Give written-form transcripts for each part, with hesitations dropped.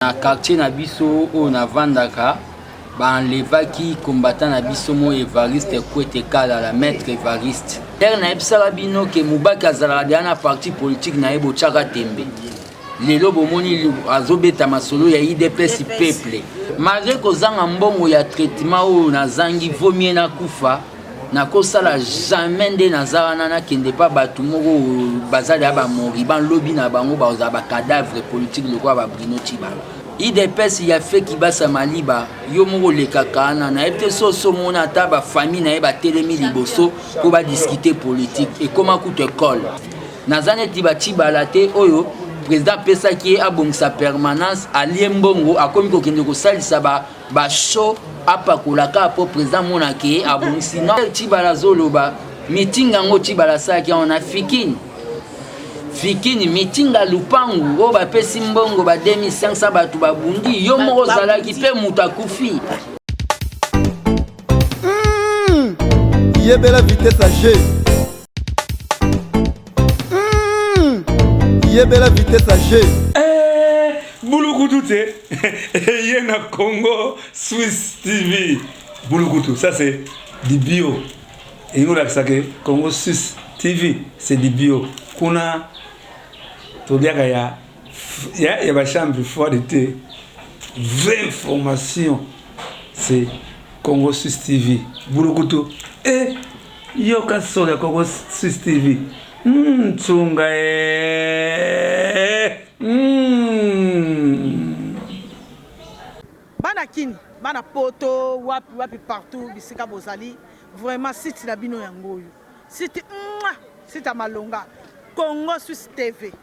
Na quartier na biso oyo navandaka ba enlevaki combattant na biso mo Evariste Kwete Kalala, maître Evariste. Tere nayebisaka bino ke Mubaki azalaka deja na parti politique na ye, botiaka tembe. Lelo bomoni azobeta masolo ya UDPS peuple. Malgre kozanga mbongo ya traitement oyo nazangi, vaut mieux nakufa. Nakosala jamais nde naza wana nakende pa bato moko baza deya bamoriban lobi na bango bazala bacadavre politique lokola ba Bruno Tshibala. Udps ya feki basa maliba yo moko olekaka wana nayebi te soso omona ata bafamille na ye batelemi liboso mpo badiskute politique ekoma kutu ekole naza neti batshibala te oyo président apesaki ye abongisa permanence alie mbongo akomi kokende kosalisa ba ba show apakola kaka mpo président amona ke abongisi non Tshibala azoloba meeting yango Tshibala asalaki yango na fikini fikini meeting ya lupangu oyo bapesi mbongo ba 2500 bato babundi yo moko ozalaki mpe moto akufi. Yebela vitesse ya G. Yebela vitesse ya G. Eh, bulukutu te eye na Congo Suisse TV. Bulukutu, ça c'est du bio. Elingi kolakisa ke Congo Suisse TV c'est du bio. Kuna toliaka ya ya, ya ba chambre froide te. Vraie information c'est Congo Suisse TV. Bulukutu eh yoka solo ya Congo Suisse TV. Tsunga eh. Bana kini, bana poto, wapi wapi partout bisika bozali, vraiment site na bino yango oyo. Site mwah, site ya malonga. Congo Suisse TV.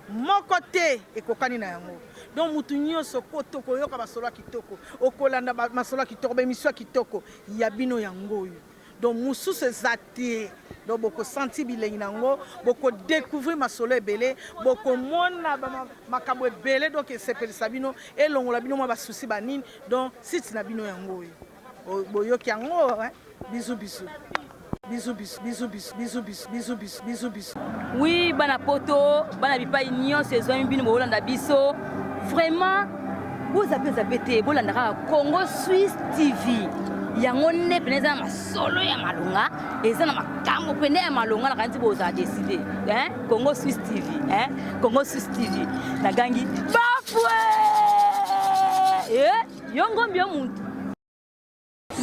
Moko te ekokani na yango. Donc mutu nyoso poto koyoka masolo ya kitoko, okolanda masolo ya kitoko, ba emission ya kitoko ya bino yango oyo. Donc mususu eza te. Donc boko sentir bilengi na yango, boko decouvrir masolo ebele, boko mona ba makambo ebele donc esepelisa bino, elongola bino mwa ba soucis ba nini. Donc site na bino yango oyo. Boyoki yango hein? Bisous bisous. Bisous bisous bisous bisous bisous bisous bisous bisous bisous bisous. Oui, bana poto, bana bipai nyonso ezwami bino bolanda biso. Vraiment bozape zape te, bolanda kaka Congo Suisse TV. Yango nde pene eza na masolo ya malonga, eza na makambo pene ya malonga na kanti bozala décider. Hein? Congo Suisse TV, hein? Congo Suisse TV. Nagangi bafwe! Eh, yo ngombi yo muntu.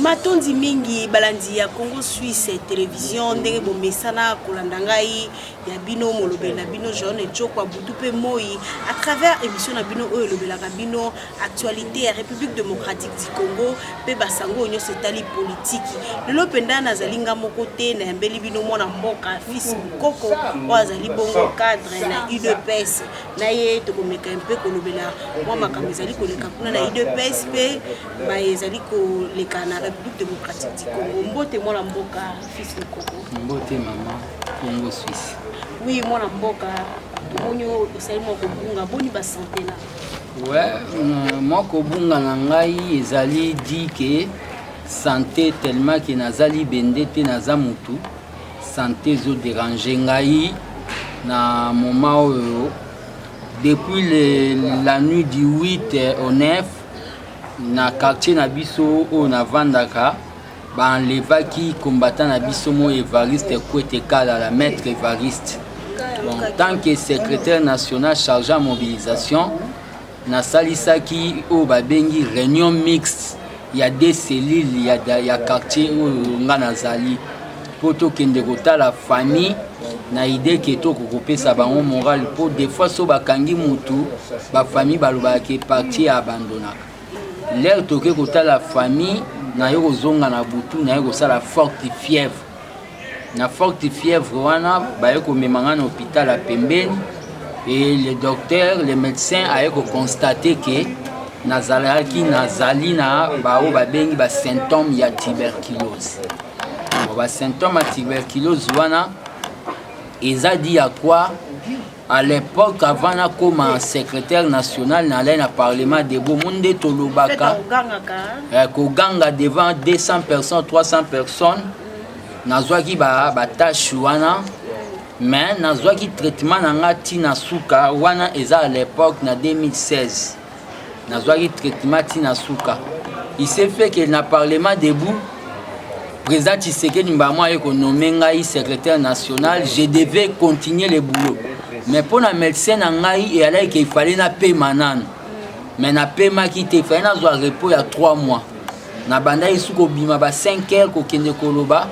Matondi mingi balandi ya Congo Suisse Television ndenge bomesana kolanda ngai ya bino molobeli na bino Joanne Djokwa butu pe moi à travers émission na bino oyo elobelaka bino actualité ya République démocratique du Congo pe basango oyo nyonso etali politiki. Lelo mpenza nazali nga moko te, nayambeli bino mwana mboka Fils Mukoko oyo azali bongo cadre na UDPS. Na ye tokomeka mpe kolobela mwa makambo ezali koleka kuna na UDPS mpe Baye ezali koleka na République démocratique du Congo. Mbote mwana mboka Fils Mukoko. Mbote mama Congo Suisse. Oui mwana mboka tomoni osali mwa kobunga boni ba santé na. Ouais, mwa kobunga na ngai ezali dit que santé tellement que naza libende te naza mutu santé ezo déranger ngai na moment oyo depuis le, la nuit du 8 au 9 Na quartier na biso oyo navandaka ba enlevaki combattant na biso mo Evariste Kwete Kalala, maître Evariste. Bon, tant que secrétaire national chargé en mobilisation, nasalisaki oyo babengi réunion mixte ya deux cellules ya, ya quartier oyo nga nazali mpo tokende kotala famille na idee ke tokokopesa bango moral mpo des fois so bakangi mutu bafamille balobaka ke parti ya abandonaka lere toke kotala famille naye kozonga na butu naye kosala forte fièvre na forte fièvre wana baye komema nga na hôpital ya pembeni et le docteur le médecin aye koconstate ke nazalaki nazali na baoyo babengi basymptôme ya tuberculose. Bon, basymptôme ya tuberculose wana eza di ya quoi? À l'époque avant nakoma secrétaire national nalai na parlement debout mo nde tolobaka koganga devant 200 personnes 300 personnes nazwaki batâche wana mais nazwaki traitement na nga ntina suka wana eza à l'époque na 2016. Nazwaki traitement ti na suka. Il s'est fait que na parlement debout, président Tshisekedi mbala aye konommer ngai secrétaire national, je devais continuer le boulot. Mais mpo na médecin na ngai eyalaki ke il fallait napema nanu. Mais napemaki te, il fallait nazwa repos ya 3 mois. Nabandaki su kobima ba 5 heures kokende koloba.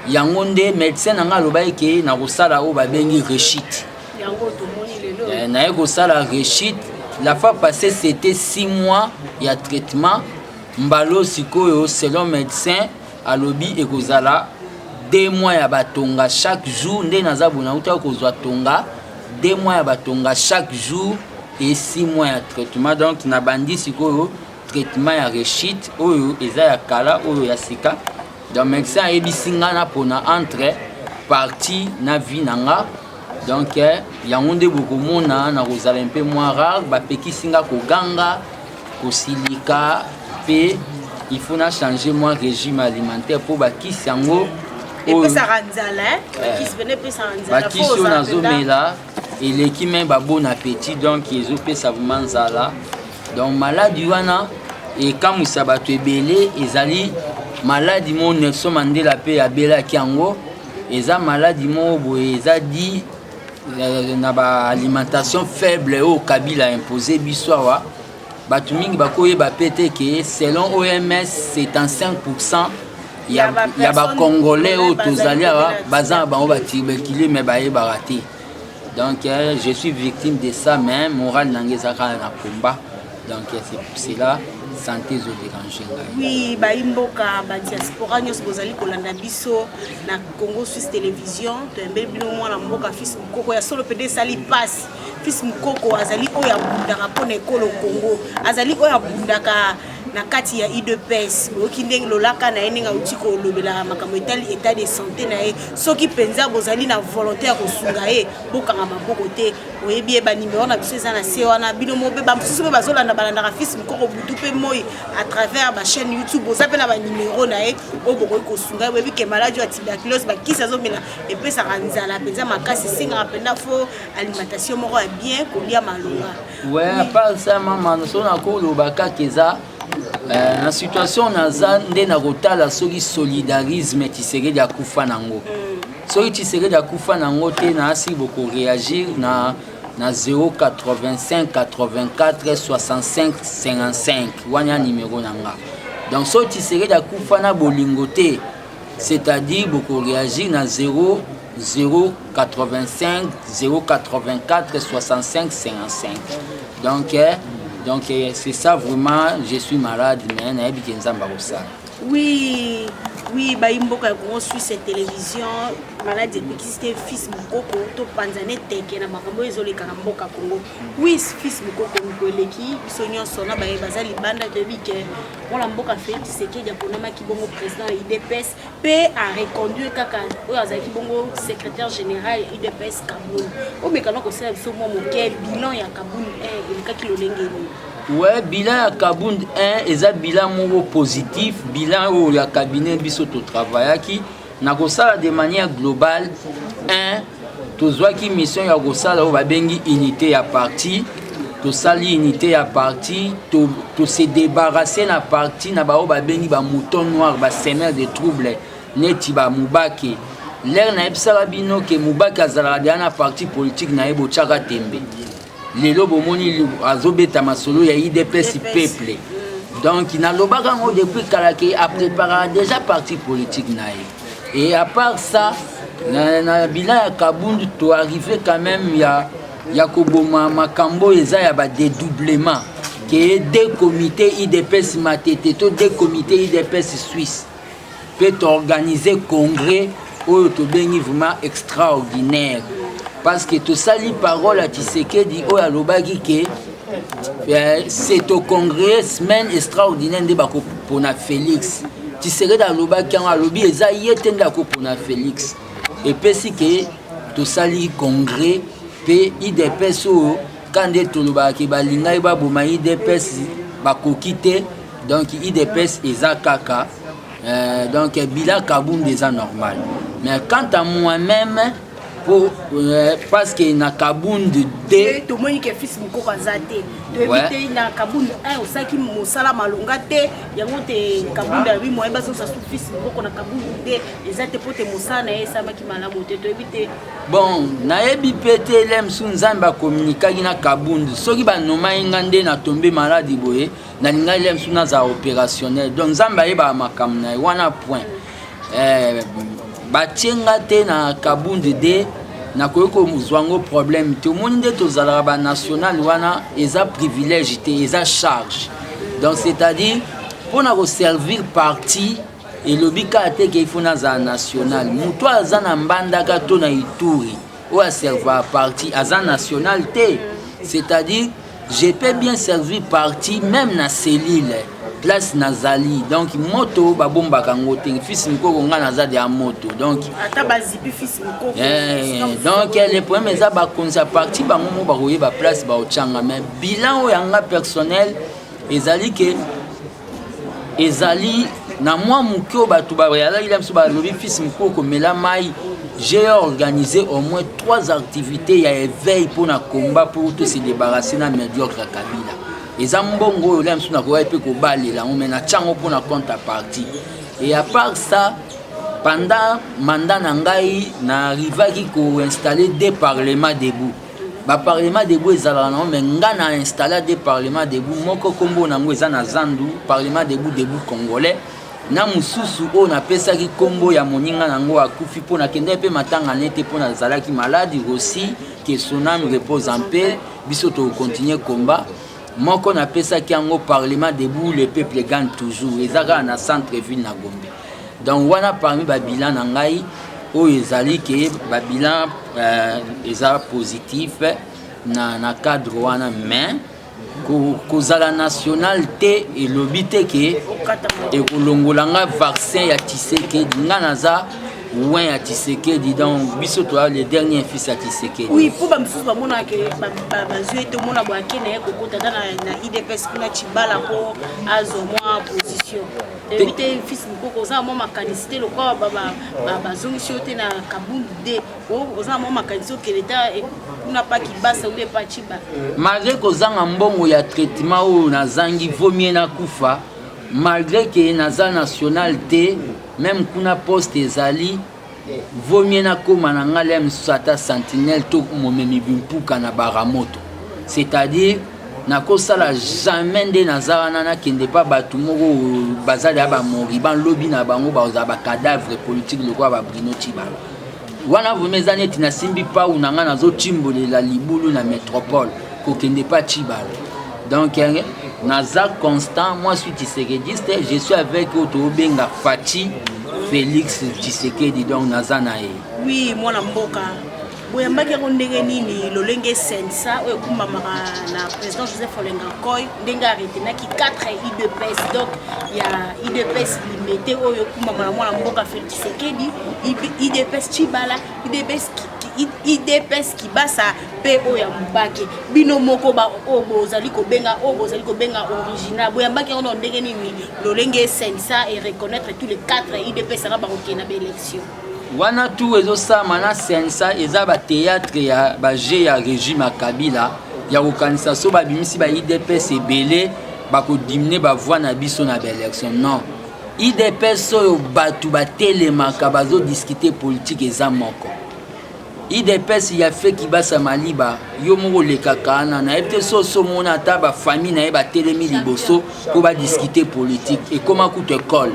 Yango nde médecin na ngai alobaki ke nakosala oyo babengi rechute. Yango tomoni lelo. Naye kosala rechute. La fois passée, c'était 6 mois ya traitement. Mbalo sikoyo, selon médecin, alobi ekozala 2 mois ya batonga chaque jour. Nde naza boye, nauta kozwa tonga, 2 mois ya batonga chaque jour et 6 mois ya traitement. Donc nabandi sikoyo traitement ya rechute oyo eza ya kala, oyo ya sika. Donc médecin ayebisi nga na mpona entre parti na vie na nga. Donc yango nde bokomona nakozala mpe mwa rare. Bapekisi nga koganga, kosilika, mpe il faut na changer mwa régime alimentaire mpo bakisi yango oyo epesaka nzala, eh? Bakisi pene epesaka nzala. Bakisi oyo nazomela eleki me babon appétit, donc ezopesa vraiment nzala. Donc maladi wana ekamwisa bato ebele. Ezali maladi moko Nelson Mandela mpe abelaki yango. Eza maladi moko boye eza di na baalimentation faible oyo Kabila impose biso awa. Bato mingi bakoyeba mpe te ke selon OMS, 75 % ya bacongolais oyo tozali awa baza na bango batuberculeux, mais bayebaka te. Donc je suis victime de ça, mais moral na ngai eza kaka na combat. Donc c'est pour cela santé ezodéranger ngai. Oui, bayimboka, badiaspora nyonso bozali kolanda biso na Congo Suisse Télévision, toyembeli bino mwana mboka Fils Mokoko. Ya solo mpenza, esali mpasi. Fils Mokoko azali oyo abundaka mpona ekolo Congo, azali oyo abundaka na kati ya UDPS. Boyoki ndenge lolaka na ye, ndenge auti kolobela makambo etali état de santé na ye. Soki mpenza bozali na volonté ya kosunga ye, bokanga maboko te. Oyebi ye, banimero na biso eza na se wana. Bino mo mpe, bamosusu mpe bazolanda, balandaka Fils Mokoko butu mpe moi à travers bachaîne YouTube. Boza mpe na banimero na ye oyo bokoki kosunga ye. Boyebi ke maladi oyo ya tuberculose, bakisi azomela epesaka nzala mpenza makasi, esengaka mpenza fo alimentation moko ya bien, kolia malonga. Ouais, à part ça, mama, so nakoloba kaka eza na situation naza nde nakotala soki solidarisme Tshisekedi akufa nango. Soki Tshisekedi akufa nango te, naasi bokoréagir na 085 84 65 55, wana ya nimero na nga. Donc soki Tshisekedi akufa na bolingo te, c'est-à-dire bokoréagir na 0 085 084 65 55. Donc c'est ça vraiment. Je suis malade, mais nayebi ke Nzambe akosala. Oui, bayimboka ya Congo Suisse Télévision, maladi epekisi te Fils Mokoko topanza ne teke na makambo oyo ezoleka na mboka Congo. Oui, Fils Mokoko, moko eleki biso nyonso na baye baza libanda, toyebi ke mwana mboka Félix Tshisekedi aponamaki bongo président ya UDPS, mpe areconduire kaka oyo azalaki bongo secrétaire général ya UDPS, Kabund. Omekana kosala biso mwa moke bilan ya Kabund 1, elekaki lolenge nini? Ouais, bilan ya Kabund 1 eza bilan moko positif. Bilan oyo ya cabinet biso totravaillaki na kosala de manière globale: 1, tozwaki mission ya kosala oyo babengi unité ya parti. Tosali unité ya parti, tose débarrasse na parti na baoyo babengi bamouton noir, basemeur de trouble, neti bamubake. Lere nayebisaka bino ke Mubake azalaka deya na parti politique na ye, botiaka tembe. Lelo bomoni azobeta masolo ya UDPS peuple. Donc nalobaka yango depuis kala ke apréparaka déjà parti politique na ye. Et à part ça, na bilan ya Kabund, toarrive quand même ya koboma makambo oyo eza ya badédoublement, ke deux comité UDPS Matete to deux comité UDPS Suisse. Mpe toorganize congrès oyo tobengi vraiment extraordinaire, parce que tosali parole ya Tshisekedi oyo alobaki ke c'est au congrès semaine extraordinaire nde bakopona Félix Tshisekedi. Alobaki yango, alobi eza ye te nde akopona Félix. Epesi ke tosali congrès mpe UDPS oyo ka nde tolobaka ke balingai baboma UDPS, bakoki te. Donc UDPS eza kaka. Donc bilan Kabund eza normal, mais quant à moi-même, Po parce que na Kabund 2 tomoni ke fils Mukoko aza te. Toyebi te na Kabund 1 osalaki mosala malonga te, yango te Kabund alobi moyen bazongisa su fils Mukoko na Kabund 2 eza te po te mosala na ye esalamaki malamu te. Toyebi te. Bon, nayebi pe te le mosusu Nzambe akomunikaki na Kabund. Soki banomaki nga nde na tombe maladi boye, nalingaki le mosusu nazala opérationnel. Donc Nzambe ayebaka makambo na ye wana point. Batie nga te na Kabund de nakoki kozwa yango problème te. Omoni nde tozalaka ba national wana eza privilège te, eza charge. Donc c'est-à-dire mpona koservir parti elobi kaka te ke il faut nazala national. Moto aza na Mbandaka to na Ituri oyo aservaka parti aza national te. C'est-à-dire je peux bien servir parti même na cellule place nazali. Donc moto babombaka yango te. Fils Mukoko nga naza deya moto. Donc ata bazipi fils Mukoko. Donc le problème eza bakonzi ya parti bango mo bakoyeba place baotyanga. Mais bilan oyo yanga personnel ezali ke ezali na mwa moke oyo bato bayalaki na biso balobi fils Mukoko mela mai. J'ai organisé au moins 3 activités ya éveil pour na combat pour tout se débarrasser na médiocre Kabila. Eza mbongo oyo la biso nakoki mpe kobalela yango, mais na tiango mpo na compte à parti. Et à part ça, pendant mandat na ngai, na arrivaki ko installer 2 parlements debout. Ba parlement debout ezalaka nango, mais nga na installer 2 parlements debout. Moko kombo nango eza na Zandu, parlement debout debout congolais. Na mosusu oyo napesaki kombo ya moninga nango akufi mpo nakendaki mpe matanga nete mpo nazalaki malade, Rossi, que son âme repose en paix. Biso tokocontinue combat. Moko napesaki yango parlement debout, le peuple gagne toujours, eza kaka na centre ville na Gombe. Donc wana parmi ba bilan na ngai oyo ezali ke ba bilan eza positif na cadre wana, mais kozala national te elobi te ke ekolongola nga vaccin ya Tshisekedi. Nga naza loin ya Tshisekedi, donc biso toya le dernier fils ya Tshisekedi. Oui, po ba misusu bamonaka ke bazwi ete omona boye ake na ye kokota ata na UDPS kuna Tshibala po azwa mwa position. Toyebi te fils Mukoko oza na mwa makanisi te lokola bazongisi yo te na Kabund de oza na mwa makanisi okende ta kuna pa Kibasa ou bien pa Tshibala. Malgré kozanga mbongo ya traitement oyo nazangi, vaut mieux nakufa. Malgré que naza national te, même kuna poste ezali, vaut mieux nakóma na ngai lem mosusu ata sentinelle to momemi bimpuka na baramoto. C'est-à-dire nakosala jamais nde naza wana nakende pa bato moko bazali ya bamoriban lobi na bango bazala ba cadavre politique lokola ba Bruno Tshibala. Wana vraiment eza neti nasimbi pau na ngai nazotimbolela libulu na métropole kokende pa Tshibala. Donc naza constant, moi suis tshisekediste, je suis avec oyo tobenga Fatshi Félix Tshisekedi, donc naza na ye. Oui, mwana mboka boyambaki yango ndenge nini lolenge sensa oyo ekumbamaka na président Joseph Olenga Nkoy ndenge aretenaki 4 UDPS, donc ya UDPS limité oyo ekumbama na mwana mboka Félix Tshisekedi, UDPS Tshibala, UDPS Kibasa pe oyo ya Mubake. Bino moko ba oyo bozali kobenga, oyo bozali kobenga original, boyambaki yango na ndenge nini lolenge sensa et reconnaître tous les 4 UDPS nga bakokende na ba élection? Wana tout ezosama na sensa eza ba théâtre ya ba jeu ya régime ya Kabila ya kokanisa so babimisi ba UDPS ebele bakodimine ba voix na biso na ba élection. Non, UDPS oyo bato batelemaka bazodiscute politique eza moko. UDPS ya fe Kibasa Maliba yo moko olekaka wana, nayebi te so so mona ata ba famille na ye batelemi liboso mpo badiscute politique ekoma kutu école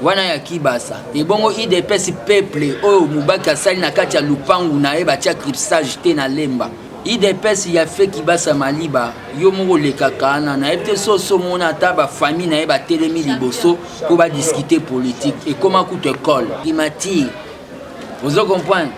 wana ya Kibasa. Ebongo UDPS peuple oyo Mubaki asali na kati ya lupangu na ye batia cripsage te na Lemba. UDPS ya fe Kibasa Maliba yo moko olekaka wana, nayebi te so so mona ata ba famille na ye batelemi liboso mpo badiscute politique ekoma kutu école primature. Ozo comprendre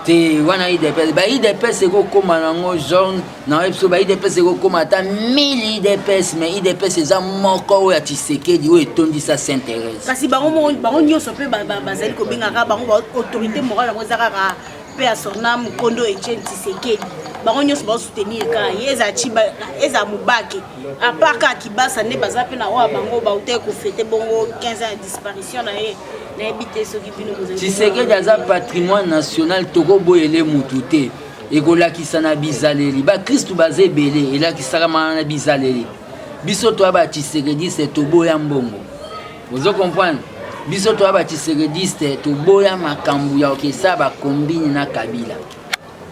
te wana UDPS ba UDPS ekokóma nango jaune na biso ba UDPS ekokóma ata 1000 UDPS, mais UDPS eza moko oyo ya Tshisekedi oyo etondisa Sainte Thérèse. Kasi bango nyonso mpe bazali kobengaka bango ba autorité morale yango eza kaka mpe ya Sornam Kondo Etienne Tshisekedi, bango nyonso bazosoutenir kaka ye, eza Tshiba, eza Mubake, à part kaka Kibasa nde baza mpe na oyo bango bautaki kofete bongo 15 ans ya disparition na ye. Nayebi te soki bino bozali. Tshisekedi aza patrimoine national, tokoboyele mutu te. Ekolakisa na bizaleli. Bakristu baza ebele, elakisaka na bizaleli. Biso toya ba tshisekediste, toboya mbongo. Ozo comprendre? Biso toya ba tshisekediste, toboya makambo ya okesa ba combine na Kabila.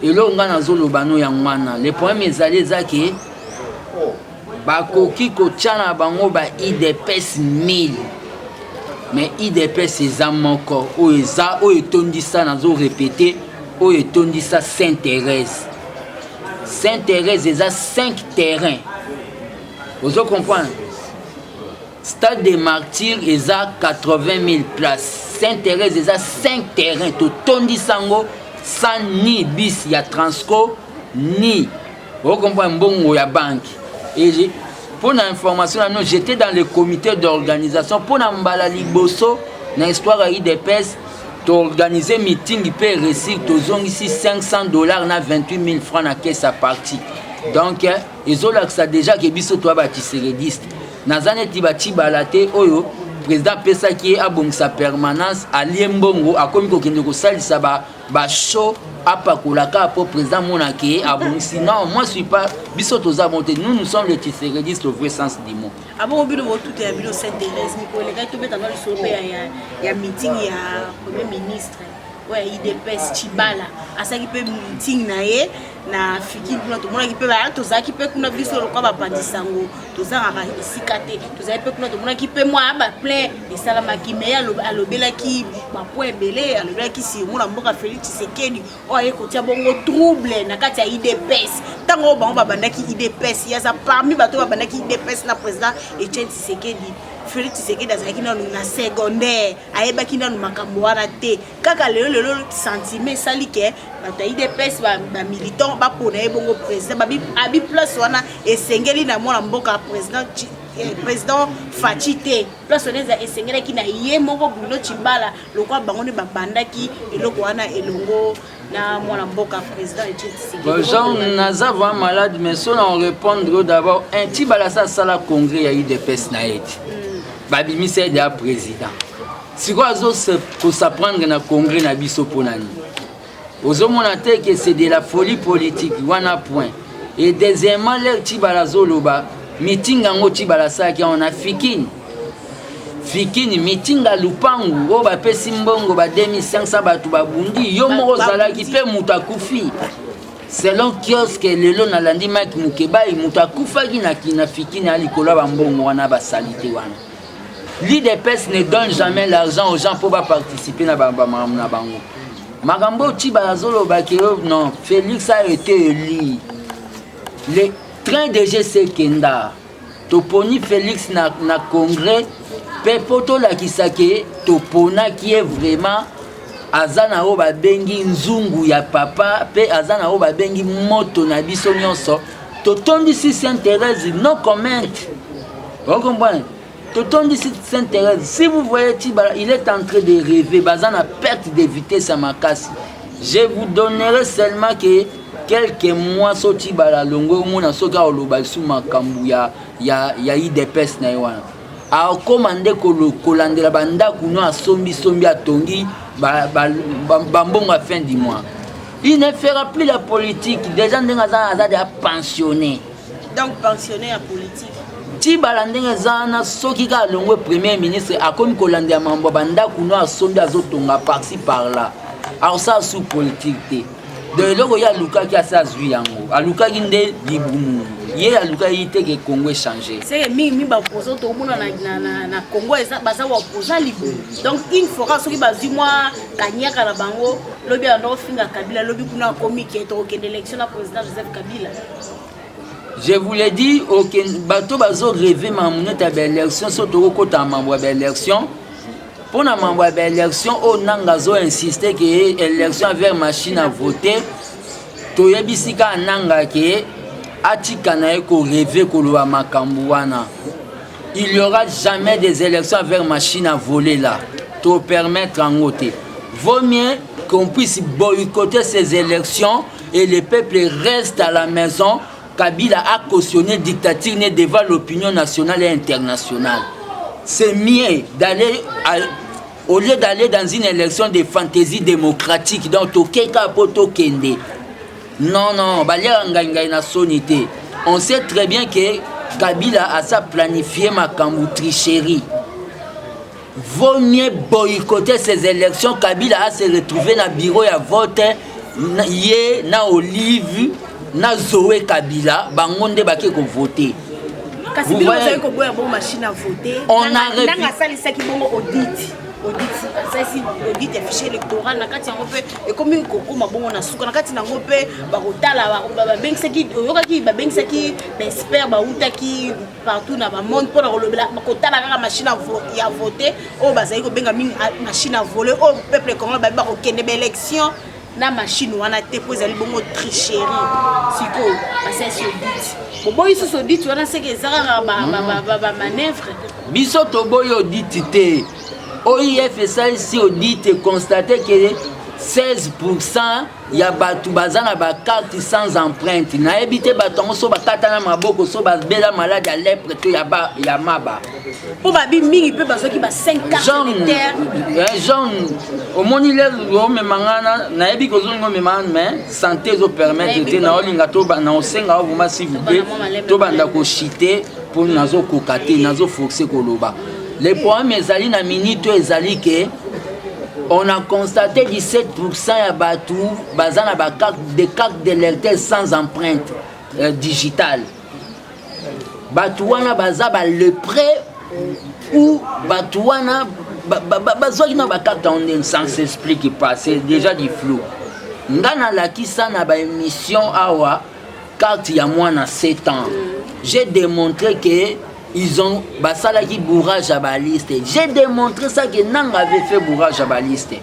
Eloko nga nazoloba no yango wana. Le problème ezali eza ke bakoki kotya na bango ba UDPS 1000, mais UDPS eza moko oyo eza oyo etondisa, nazo répéter, oyo etondisa Sainte Thérèse. Sainte Thérèse eza 5 terrains. Ozo comprendre? Stade des Martyrs eza 80 000 places. Sainte Thérèse eza 5 terrains. Totondisa yango sans ni bis ya Transco ni okomprendre mbongo ya banque. Et pour l'information, j'étais dans le comité d'organisation pour na mbala liboso na histoire ya UDPS. Toorganize meeting mpe réussir, tozongisi 500 $ na 28 000 francs na caisse ya parti. Donc ezolakisa déjà ke biso toya batshisekediste. Naza neti batshibala te oyo président apesaki ye abongisa permanence, alie mbongo, akomi kokende kosalisa bashow apakolaka mpo président monake abongisi. Non, moi suis pas, biso toza bon te. Nous, nous sommes les tshisekedistes au vrai sens du mot. Abongo bino botutela bino Sainte Thérèse. Mikolo elekaki, tobetanga lisolo mpe ya meeting ya premier ministre oyo ya UDPS, Tshibala. Asalaki mpe meeting na ye na Fikini kuna. Tomonaki mpe, tozalaki mpe kuna. Biso lokwa bapanzi sango, tozangaka esika te. Tozalaki mpe kuna, tomonaki mpe mwa baplein esalamaki. Me alobelaki bapoint ebele. Alobelaki sirmo na mboka Félix Tshisekedi oyo aye kotia bongo trouble na kati ya UDPS. Ntango oyo bango babandaki UDPS, ye aza parmi bato oyo babandaki UDPS na président Etienne Tshisekedi. Félix Tshisekedi azalaki nanu na secondaire, ayebaki nanu makambo wana te. Kaka lelo lelo, sentiment esali ke bato ya UDPS, bamilitant, bapona ye bongo président. Abi place wana esengeli na mwana mboka président Fatshi te. Place wana eza esengelaki na ye moko Bruno Tshibala, lokwa bango nde babandaki eloko wana elongo na mwana mboka président Etienne Tshisekedi. Bon, Jean, naza vraiment malade, mais so na répondre d'abord un Tshibala sa asala congrès ya UDPS na ye ti babimisa ye deya président. Sikoyo azo kosaprendre na congrès na biso mpo na nini? Ozomona te ke c'est de la folie politique wana, point. Et deuxièmement, l'heure Tshibala azoloba meeting yango, Tshibala asalaki yango na Fikini. Fikini, meeting ya lupangu oyo bapesi mbongo ba 2500, bato babundi. Yo moko ozalaki mpe, moto akufi selon kiosque. Lelo nalandi Mike Mukebai, moto akufaki na Fikini ya likolo ya bambongo wana, basalite wana. L'UDPS ne donne jamais l'argent aux gens pour participer na bamakambo na bango. Makambo oyo Tshibala azolobaki, non, Félix a été élu, le train de gc kenda. Toponi Félix na congrès mpe mpo tolakisa ke toponaki ye vraiment. Aza na oyo babengi nzungu ya papa, mpe aza na oyo babengi moto na biso nyonso. Totondisi Sainte Thérèse, no comment, okomprendre? Totondisi Sainte Thérèse. Si vous voyez Tshibala, il est en train de rêver. Baza na perte de vitesse ya makasi. Je vous donnerai seulement que quelques mois. So Tshibala longo, omona soki aoloba lisusu makambo ya UDPS na ye wana. Akóma nde kolandela bandako no asombisombi, atongi, bambongo ya fin du mois. Il ne fera plus la politique. Déjà ndenge aza, aza deja pensionné. Donc pensionné ya politique. Tshibala ndenge eza wana, soki kaka alongwe premier ministre, akomi kolandela mambo ya bandako no asombi, azotonga par-ci par-là, akosala su politique te. Donc eloko ye alukaki, asi azwi yango. Alukaki nde libumu ye, alukaki te ke Congo échange. Seke mingi baopposant tokomona na Congo baza baopposant libumu. Donc une fois soki bazwi mwa kanyaka na bango, lobi abanda kofinga Kabila, lobi kuna akomi ke tokokende élection na président Joseph Kabila. Je vous l'ai dit, bato bazorêver makambo neti ya baélection. So tokokota mambo ya baélection, mpo na mambo ya baélection oyo nanga azoinsiste ke élection avec machine à voter, toyebisi kaka nanga ke atika na ye korêver, koloba makambo wana. Il y aura jamais des élections avec machine à voler là. Topermettre yango te. Vaut mieux qu'on puisse boycotter ces élections et le peuple reste à la maison. Kabila a cautionné dictature devant l'opinion nationale et internationale. C'est mieux d'aller à. Au lieu d'aller dans une élection de fantaisie démocratique, donc tokeka po tokende. Non, non, baliaka ngai ngai na soni te. On sait très bien que Kabila a sa planifié makambo tricherie. Vaut mieux boycotter ces élections. Kabila a se retrouvé na bureau ya vote ye na Olive na Zoé Kabila bango nde bake ko voter. Kasi bino bozali koboya bongo machine à voter. On a nanga asalisaki bongo audit audit asalisi audit ya fichier électoral na kati yango mpe ekomi kokoma bongo na suka na kati na yango mpe bakotala babengisaki oyokaki babengisaki baexpert bautaki partout na bamonde mpo na kolobela kotala kaka machine ya vote oyo bazali kobenga mingi ah, machine à voler oyo peuple congolais babi bakokende baélection na machine wana te mpo ezali bongo tricherie sikoyo basalisi audit boboyi susu audit wana seke eza kaka bamanœuvre biso toboyi audit te oif esalisi audit econstate ke 16 pourcent ya bato baza na bacarte sans empreinte nayebi te bato yango so bakata na maboko so babela malade ya lepre to ya, ba, ya maba mpo babi mingi mpe bazwaki ba 5 carte eh, jean omoni lere omema nga nayebi kozongi omema mais santé ezopermettre te naolinga naosenga o vraimen s'il vous plaît tobanda kochite mpo nazokoka te nazoforce koloba le problème ezali na minute oyo ezali ke on a constaté 17% ya bato baza na bacarte de carte d'électeur sans empreinte euh, digitale bato wana baza balepre ou bato wana bazwaki na bacarte yango ndenge ça ne s'explique pas c'est déjà du flou nga nalakisa na baémission awa carte ya mwana 7 ans j'ai démontré que ils ont basalaki bourrage ya baliste j'ai démontré ça que nanga avait fait bourrage ya baliste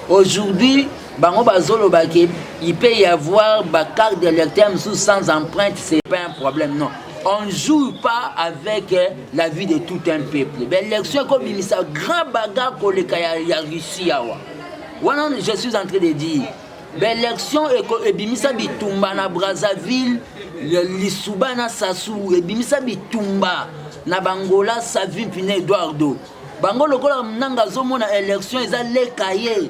aujourd'hui bango bazoloba ke il peut y avoir bacarte d'électeur mosusu sans empreinte c'est pas un problème non on joue pas avec euh, la vie de tout un peuple baélection ekobimisa grand bagarre koleka ya, ya russie awa wana je suis en train de dire baélection ebimisa bitumba na brazzaville lisuba na sasu ebimisa bitumba na bangola savimpi na eduardo bango lokola nanga azomona élection eza leka ye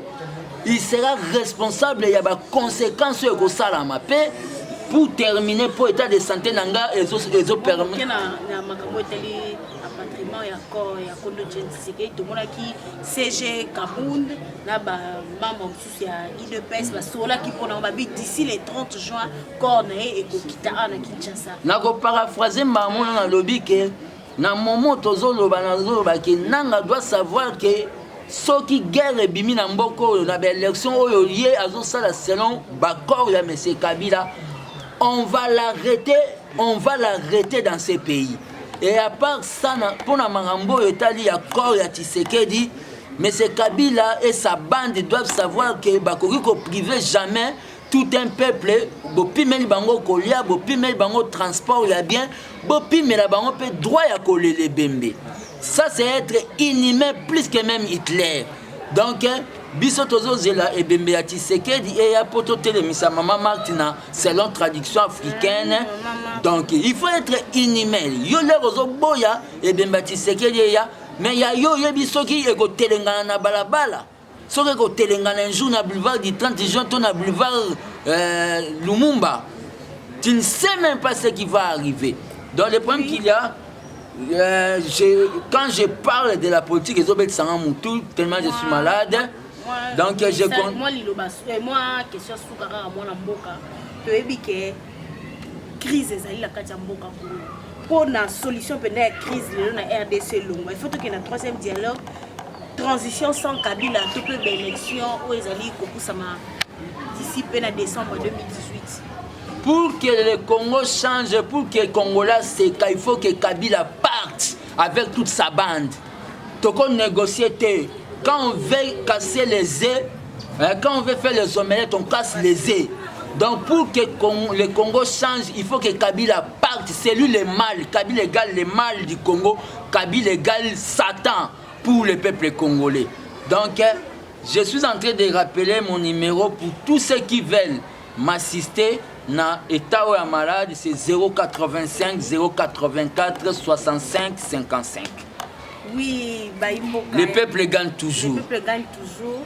il sera responsable ya baconséquence oyo ekosalama mpe pour terminer mpo état de santé na nga ezopermettre na makambo etali rapatriement ya corps ya kondo Etienne Tshisekedi tomonaki CG Kabund na ba membre mosusu ya UDPS basololaki mpo na babi d'ici le 30 juin corps na ye ekokita awa na Kinshasa. Nakoparaphrase mbala nalobi ke na moment tozoloba nazoloba ke Nanga doit savoir ke soki guerre ebimi na mboka oyo na baélection oyo ye azosala selon baccord ya monsieur Kabila on va l'arrêter on va l'arrêter dans ce pays et à part ça mpo na makambo oyo etali ya corps ya Tshisekedi monsieur Kabila et sa bande doivent savoir que bakoki koprive jamais tout un peuple bopimeli bango kolia bopimeli bango transport ya bien bopimela bango mpe droit ya kolela ebembe ça c'est être inhumain plus que même Hitler donc biso tozozela ebembe ya Tshisekedi eya mpo totelemisa mama Martina selon traduction africaine donc il faut être inhumain yo lere ozoboya ebembe ya Tshisekedi eya mais ya yo oyebi soki ekotelengana na balabala soki ekotelengana un jour na boulevard du 30 juin to na boulevard euh, Lumumba tu ne sais même pas ce qui va arriver donc le problème qu'il y a euh, je, quand je parle de la politique ezobetisanga mutu tellement je suis malade moi, donc je compte moi liloba eh, moi question suka kaka mwana mboka toyebi ke crise ezali na kati ya mboka congo mpo na solution mpenza ya crise lelo na rdc elongwa il faut tokende na troisième dialogue transition sans kabila to mpe baélection oyo ezali kopusama d'ici mpe na décembre 2018 pour que le Congo change, pour que le Congolais seka, il faut que Kabila parte avec toute sa bande. Toko négocier te. Quand on veut casser les œufs, hein, quand on veut faire les omelettes, on casse les œufs. Donc pour que le Congo change, il faut que Kabila parte. C'est lui le mal. Kabila égale le mal du Congo. Kabila égale Satan pour le peuple congolais. Donc, je suis en train de rappeler mon numéro pour tous ceux qui veulent m'assister na état oyo ya malade, c'est 085 084 65 55. Oui, baimboka. Le peuple gagne toujours. Le peuple gagne toujours.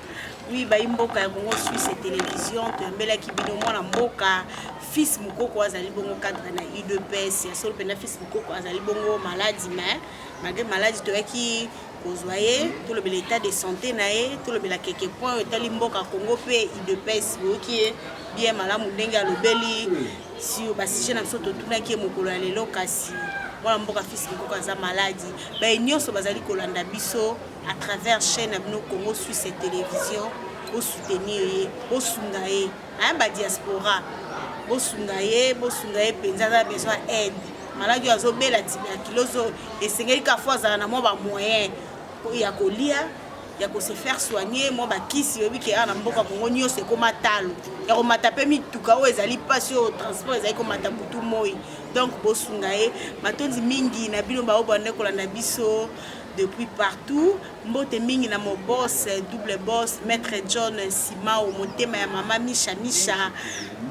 Oui, baimboka ya Congo Suisse Télévision, toyambelaki bino mwana mboka Fils Mukoko, azali bongo cadre na UDPS. Ya solo mpenza, Fils Mukoko azali bongo maladi, mais malgré maladi toyaki kozwa ye, tolobela état de santé na ye, tolobela keke point oyo etali mboka Congo mpe UDPS. Boyoki ye bien malamu ndenge alobeli sur basujet na biso totunaki ye mokolo ya lelo. Kasi mwana mboka Fils Mukoko aza maladi. Baye nyonso bazali kolanda biso à travers chaîne na bino Congo Suisse Télévision, bosoutenir ye, bosunga ye. Aya badiaspora, bosunga ye, bosunga ye mpenza. Aza besoin aide. Maladi oyo azobela, tuberculose oyo, esengeli kaka fo azala na mwa bamoyen ya kolia, ya kose faire soigner, mwa bakisi. Oyebi ke awa na mboka Kongo nyonso ekóma talo ya komata, mpe mituka oyo ezali mpasi, oyo transport ezali komata butu moi. Donc bosunga ye. Matondi mingi na bino bao bande kolanda biso depuis partout. Mbote mingi na mo boss, double boss, maître John Simao, motema ya mama Misha Misha.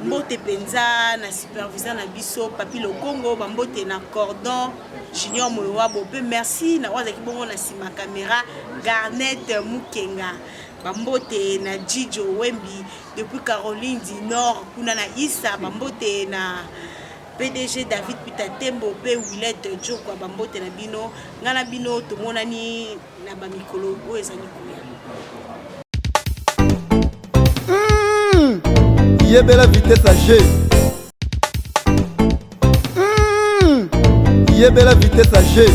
Mbote mpenza na superviseur na biso Papi Lokongo. Bambote na cordon Junior Moyowabo, mpe merci na oyo azalaki bongo na nsima caméra, Garnet Mukenga. Bambote na Jijo Wembi depuis Caroline du Nord, kuna na Isa. Bambote na PDG David Peter Tembo mpe Willette Jokwa. Bambote na bino. Ngai na bino tomonani na bamikolo oyo ezali koya. Yebela vitesse ya G. Yebela vitesse ya G.